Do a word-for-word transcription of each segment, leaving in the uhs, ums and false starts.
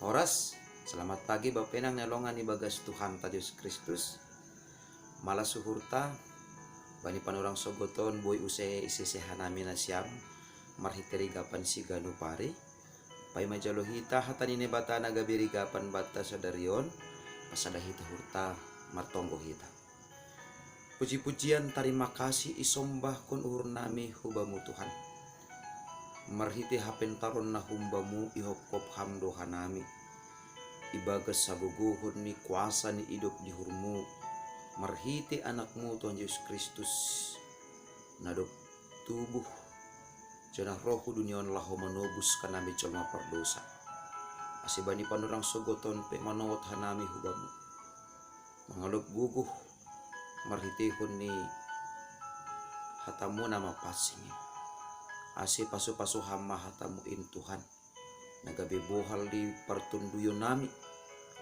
Horas, selamat pagi Bapenang nelongan ibagas Tuhanta Jesus Kristus. Malas uhurta bani panorang sogoton, boi use isese hanami nasiam marhite rigapan siganu pari. Paima jalo hita hata ni Naibata na gabe rigapan banta sadari on, pasada hita uhurta, martonggo hita. Puji-pujian tarima kasih isombahkon uhurnami hu Bamu Tuhan. Marhite hapentaron na humbamu ihophop Ham do hanami ibagas hagogohon ni kuasa ni idop ni uhurmu, marhite Anakmu Tuhan Jesus Kristus, na dob tubuh janah roh hu dunia on laho manobus hanami jolma pardosa. Ase bani panorang sogoton pe manowot hanami hu Bamu, mangalop gogoh marhitehon ni hatamu na mapansing in. Ase pasu-pasu Ham ma hatamu in Tuhan, na gabe bohal di partonduyonnami,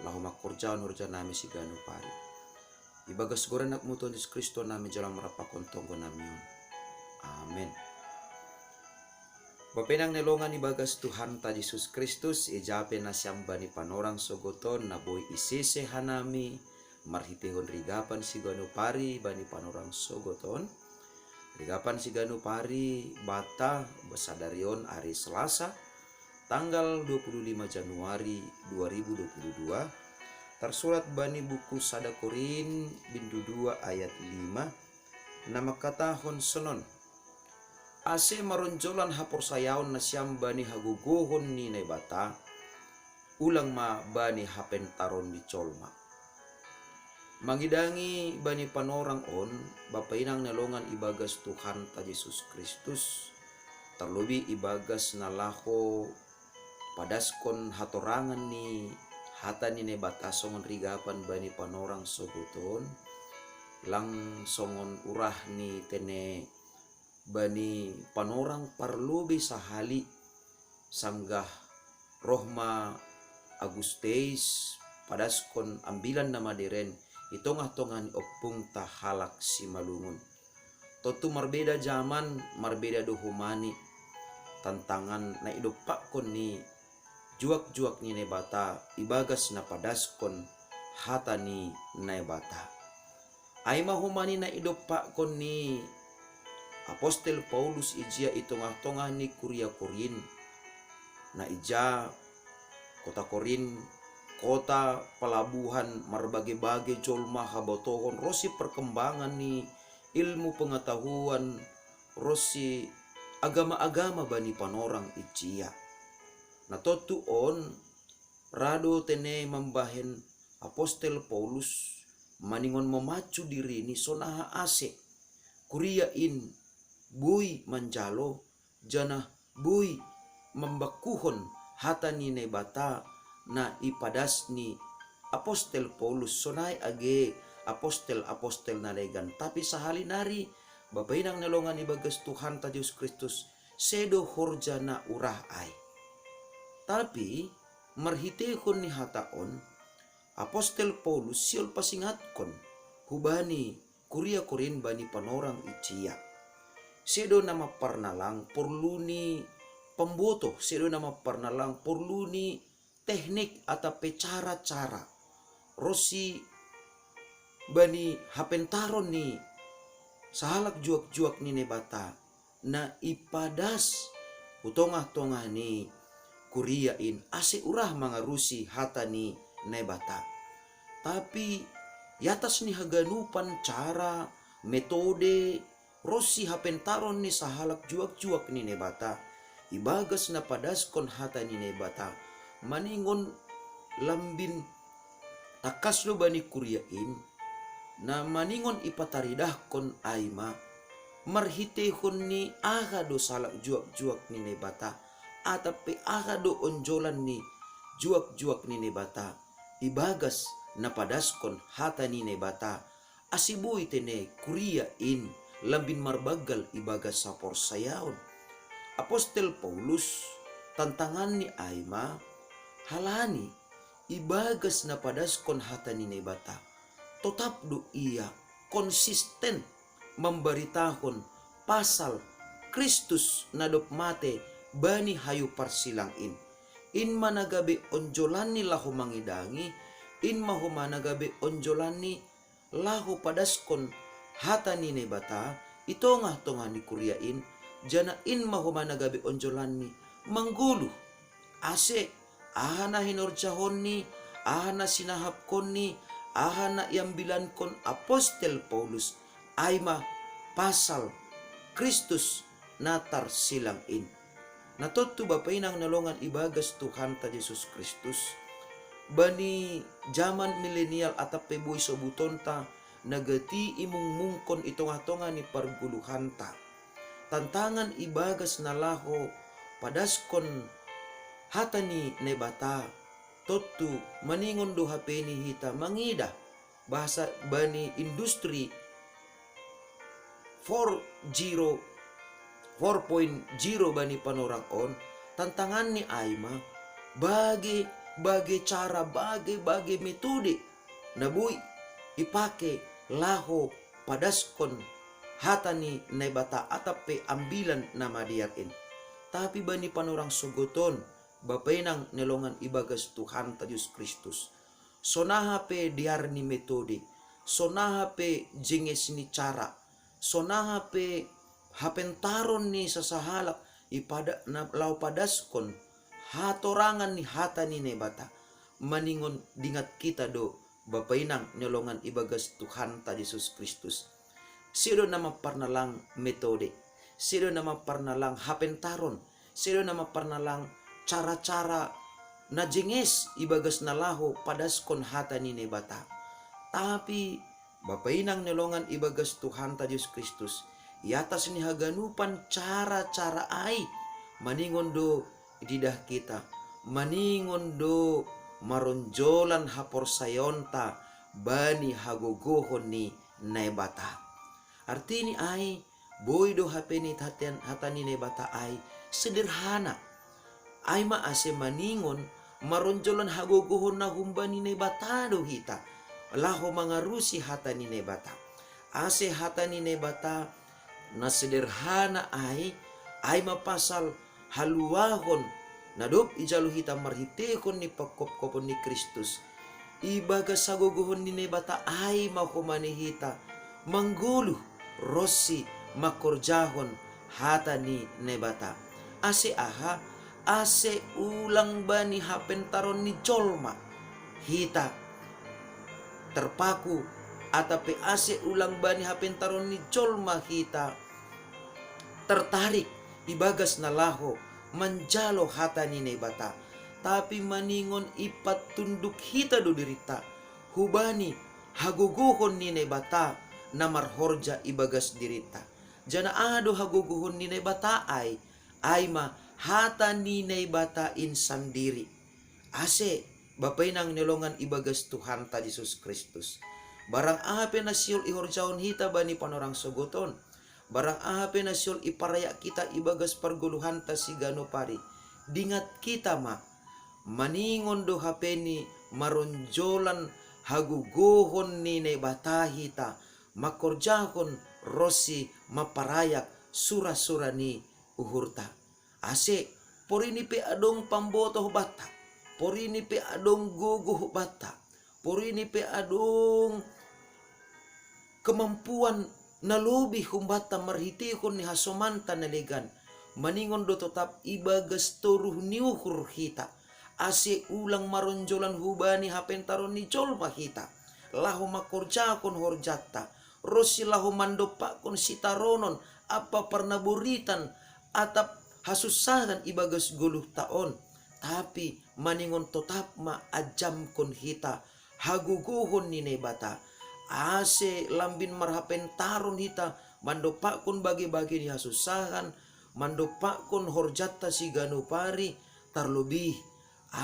laho mangkorjahon horjanami siganu pari. Ibagas goran Anakmu Tuhan Jesus Kristus nami jalo marampakon tonggonami on. Amen. Bapenang nelongan ibagas Tuhanta Jesus Kristus, ija pe nasiam bani panorang sogoton na boi isese hanami marhitehon rigapan siganu pari bani panorang sogoton. Rigapan siganu pari banta sadari on ari Selasa, tanggal dua puluh lima Januari dua ribu dua puluh dua, tarsurat bani buku sada Korin bindu dua ayat lima, na mangkatahon sonon: Ase maronjolan haporsayaon nasiam bani hagogohon ni Naibata, ulang ma bani hapentaron ni jolma. Mangidangi bani panorang on, Bapenang nelongan ibagas Tuhanta Jesus Kristus, tarlobih ibagas na laho padaskon hatorangan ni hata ni Naibata songon rigapan bani panorang sogoton, lang songon urah ni tene bani panorang parlobei sahali, sanggah roh ma Augustus padaskon Ambilan Namaderen i tongah-tongah ni ompungta halak Simalungun. Tontu marbeda jaman, marbeda do homa ni tantangan na idompakkon ni juak-juak ni Naibata ibagas na padaskon hata ni Naibata. Ai ma homa ni na idompakkon ni apostel Paulus ijia i tongah-tongah ni kuria Korin, na ijia kota Korin kota palabuhan marbage-bage jolma habotohon ronsi perkembangan ni ilmu pengetahuan ronsi agama-agama bani panorang ijia. Na tontu on ra do tene mambahen apostel Paulus maningon mamacu dirini sonaha ase kuria in boi manjalo janah boi mambangkuhon hata ni Naibata na ipadas ni apostel Paulus sonai age apostel-apostel na legan. Tapi sahali nari, Bapenang nelongan ibagas Tuhanta Jesus Kristus, sedo horja na urah ai. Tapi marhitehon ni hata on, apostel Paulus sihol pasingatkon hubani kuria Korin bani panorang ijia. Sedo na mamparnalang porlu ni pambotoh, sedo na mamparnalang porlu ni teknik atap pe cara-cara ronsi bani hapentaron ni sahalak juak-juak ni Naibata na ipadas hu tongah-tongah ni kuria in ase urah mangarusi hata ni Naibata. Tapi i atas ni haganupan cara, metode, ronsi hapentaron ni sahalak juak-juak ni Naibata ibagas na padaskon hata ni Naibata, maningon lambin tangkas do bani kuria in, na maningon ipataridahkon ai ma marhitehon ni aha do sahalak juak-juak ni Naibata, atap pe aha do onjolan ni juak-juak ni Naibata ibagas na padaskon hata ni Naibata, ase boi tene kuria in lambin marbanggal ibagas haporsayaon. Apostel Paulus tantanganni ai ma halani ibagas na padaskon hata ni Naibata, totap do ia konsisten mambaritahon pasal Kristus na dob mate bani hayu parsilang in. In ma na gabe onjolanni laho mangidangi, in ma homa na gabe onjolanni laho padaskon hata ni Naibata i tongah-tongah ni kuria in, janah in ma homa na gabe onjolanni manggoluh. Ase aha na hinorjahonni, aha na sinahapkonni, aha na iambilankon apostel Paulus, ai ma pasal Kristus na tarsilang in. Na tontu bapa inang na longan ibagas Tuhanta Jesus Kristus, bani jaman milenial atap pe boi sobutonta na gati imungmungkon i tongah-tongah ni pargoluhanta. Tantangan ibagas na laho padaskon hata ni Naibata, tontu maningon do hape ni hita mangidah bahasa bani industri four zero, four point zero bani panorang on, tantanganni ai ma bage-bage cara, bage-bage metode na boi ipake laho padaskon hata ni Naibata atap pe Ambilan Namadear in. Tapi bani panorang sogoton, bapa inang na longan ibagas Tuhanta Jesus Kristus, sonaha pe dear ni metode, sonaha pe jenges ni cara, sonaha pe hapentaron ni sasahalak ipada, na, laho padaskon hatorangan ni hata ni Naibata, maningon dingat kita do, bapa inang na longan ibagas Tuhanta Jesus Kristus. Sedo na mamparnalang metode, sedo na mamparnalang hapentaron, sedo na mamparnalang cara-cara na jenges ibagas na laho padaskon hata ni Naibata. Tapi bapa inang na longan ibagas Tuhanta Jesus Kristus, i atas ni haganupan cara-cara ai, maningon do ididah kita, maningon do maronjolan haporsayaonta bani hagogohon ni Naibata. Artini ai, boi do hape ni hata ni Naibata ai sederhana. Ai ma ase maningon maronjolan hagogohon na humbani Naibata do hita laho mangarusi hata ni Naibata. Ase hata ni Naibata na sederhana ai, ai ma pasal haluahon na dob ijalo hita marhiteihon ni pangkopkopon ni Kristus. Ibagas hagogohon ni Naibata ai ma homa ni hita manggoluh ronsi mangkorjahon hata ni Naibata. Ase aha? Ase ulang bani hapentaron ni jolma hita terpaku, atap pe ase ulang bani hapentaron ni jolma hita tertarik ibagas na laho manjalo hata ni Naibata, tapi maningon ipatunduk hita do dirinta hubani hagogohon ni Naibata na marhorja ibagas dirinta. Janah aha do hagogohon ni Naibata ai? Ai ma hata ni Naibata in sandiri. Ase, bapa inang na longan ibagas Tuhanta Jesus Kristus, barang aha pe na sihol ihorjahon hita bani panorang sogoton, barang aha pe na sihol iparayak hita ibagas pargoluhanta siganup ari, dingat hita ma, maningon do hape ni maronjolan hagogohon ni Naibata hita mangkorjahon ronsi mamparayak sura-sura ni uhurta. Ase, porini pe adong pambotoh banta, porini pe adong gogoh banta, porini pe adong kemampuan na lobih humbanta marhiteihon ni hasomanta na legan, maningon do totap ibagas toruh ni uhur hita, ase ulang maronjolan hubani hapentaron ni jolma hita laho mangkorjahon horjanta, ronsi laho mandompakkon sitaronon ampa parnaboritan atap hasunsahan ibagas goluhta on, tapi maningon totap ma anjamkon hita hagogohon ni Naibata, ase lambin marhapentaron hita mandompakkon bage-bage ni hasunsahan, mandompakkon horjanta siganup ari, tarlobih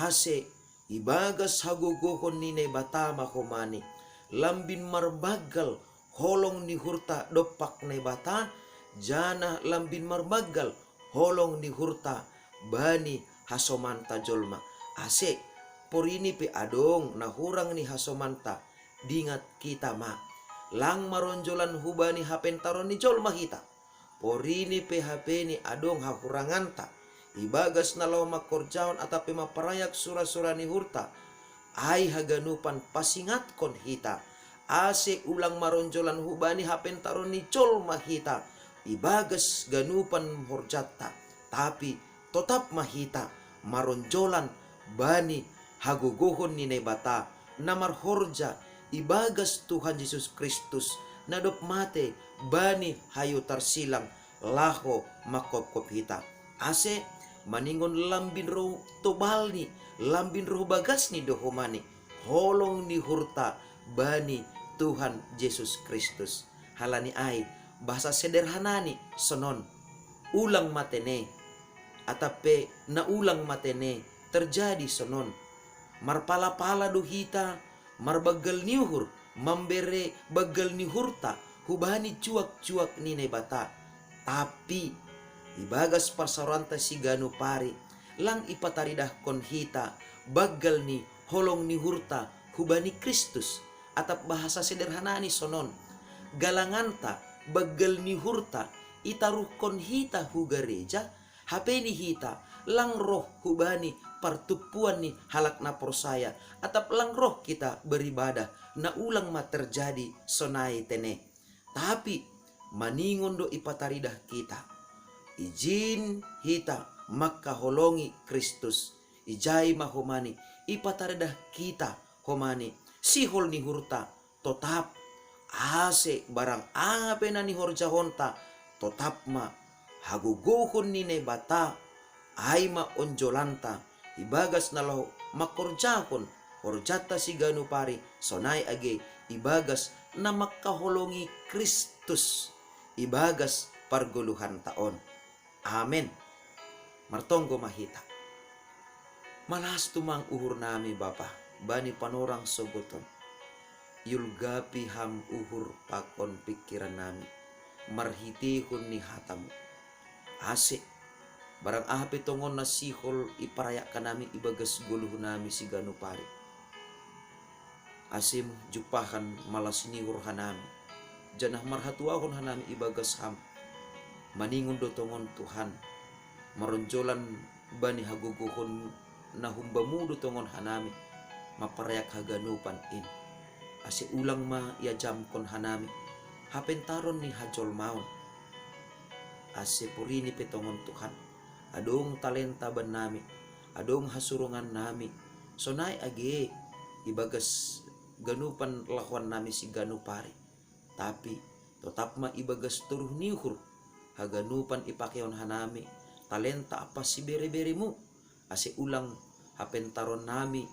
ase ibagas hagogohon ni Naibata ma homa ni lambin marbanggal holong ni uhurta dompak Naibata, janah lambin marbanggal holong ni uhurta bani hasomanta jolma. Ase, porini pe adong na hurang ni hasomanta, dingat hita ma, lang maronjolan hubani hapentaron ni jolma hita. Porini pe hape ni adong hahuranganta, ibagas na laho mangkorjahon atape maparayak sura-sura ni uhurta, ai haganupan pasingatkon hita, ase ulang maronjolan hubani hapentaron ni jolma hita ibagas ganupan horjanta, tapi totap ma hita maronjolan bani hagogohon ni Naibata na marhorja ibagas Tuhan Jesus Kristus, na dob mate bani hayu tarsilang laho mangkopkop hita. Ase maningon lambin roh tobalni, lambin roh bagasni do homani holong ni uhurta bani Tuhan Jesus Kristus. Halani ai, bahasa sederhanani sonon: ulang ma tene, atape na ulang ma tene terjadi sonon. Marpala-pala do hita marbanggal ni uhur, mambere banggal ni uhurta hubani juak-juak ni Naibata. Tapi ibagas parsaoranta siganup ari, lang ipataridahkon hita banggal ni holong ni uhurta hubani Kristus, atap bahasa sederhanani sonon: galanganta, banggal ni uhurta itaruhkon hita hu gareja, hape ni hita lang roh hubani partumpuan ni halak na porsaya, atap lang roh hita beribadah, na ulang ma terjadi sonai tene. Tapi maningon do ipataridah hita, ijin hita mangkaholongi Kristus, ijai ma homani ipataridah hita homani sihol ni uhurta totap, ase barang aha pe na nihorjahonta, totap ma hagogohon ni Naibata, ai ma onjolanta ibagas na laho mangkorjahon horjanta siganup ari, sonai age ibagas na mangkaholongi Kristus ibagas pargoluhanta on. Amen. Martonggo ma hita. Malas tumang uhurnami, Bapa, bani panorang sogot on. Iulgapi Ham uhur pakon pingkirannami marhiteihon ni hata-Mu. Ase barang aha pe tongon na sihol iparayak hanami ibagas goluhnami siganup ari, ase jumpahan malas ni uhur hanami, janah marhatuahon hanami ibagas Ham. Maningon do tongon Tuhan, maronjolan bani hagogohon na humba-Mu do tongon hanami maparayak haganupan in, ase ulang ma iajamkon hanami hapentaron ni hajolmaon. Ase porini pe tongon Tuhan, adong talenta bannami, adong hasurungannami, sonai age ibagas ganupan lahoannami siganup ari, tapi totap ma ibagas toruh ni uhur haganupan ipakehon hanami talenta ampa sibere-bere-Mu, ase ulang hapentaronnami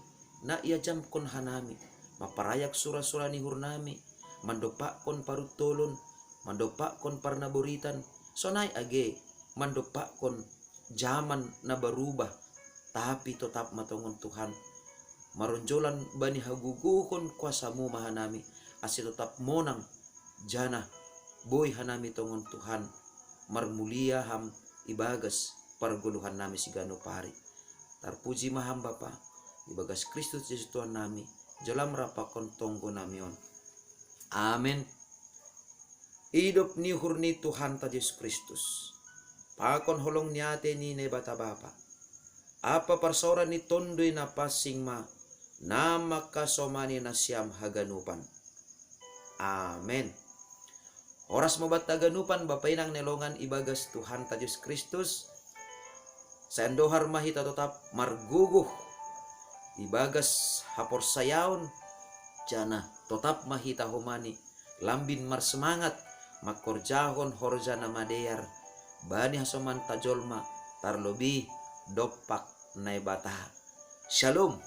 na iajamkon hanami maparayak sura-sura ni uhurnami, mandompakkon paruntolon, mandompakkon parnaboritan, sonai age mandompakkon jaman na barubah, tapi totap ma tongon Tuhan, maronjolan bani hagogohon kuasa-Mu ma hanami, ase totap monang, janah boi hanami tongon Tuhan, marmulia Ham ibagas pargoluhannami siganup ari. Tarpuji ma Ham Bapa, ibagas Kristus Jesus Tuhannami, jalo Ham rampakon tonggonami on. Amen. Idop ni uhur ni Tuhanta Jesus Kristus, pakon holong ni ate ni Naibata Bapa, ampa parsaoran ni Tonduy Napansing ma, na mangkasomani nasiam haganupan. Amen. Horas ma banta haganupan, Bapa inang na hinaholongan ibagas Tuhanta Jesus Kristus. Sai andohar ma hita totap margogoh ibagas haporsayaon, janah totap ma hita homani lambin marsemangat mangkorjahon horja na madear bani hasomanta jolma, tarlobih dompak Naibata. Shalom.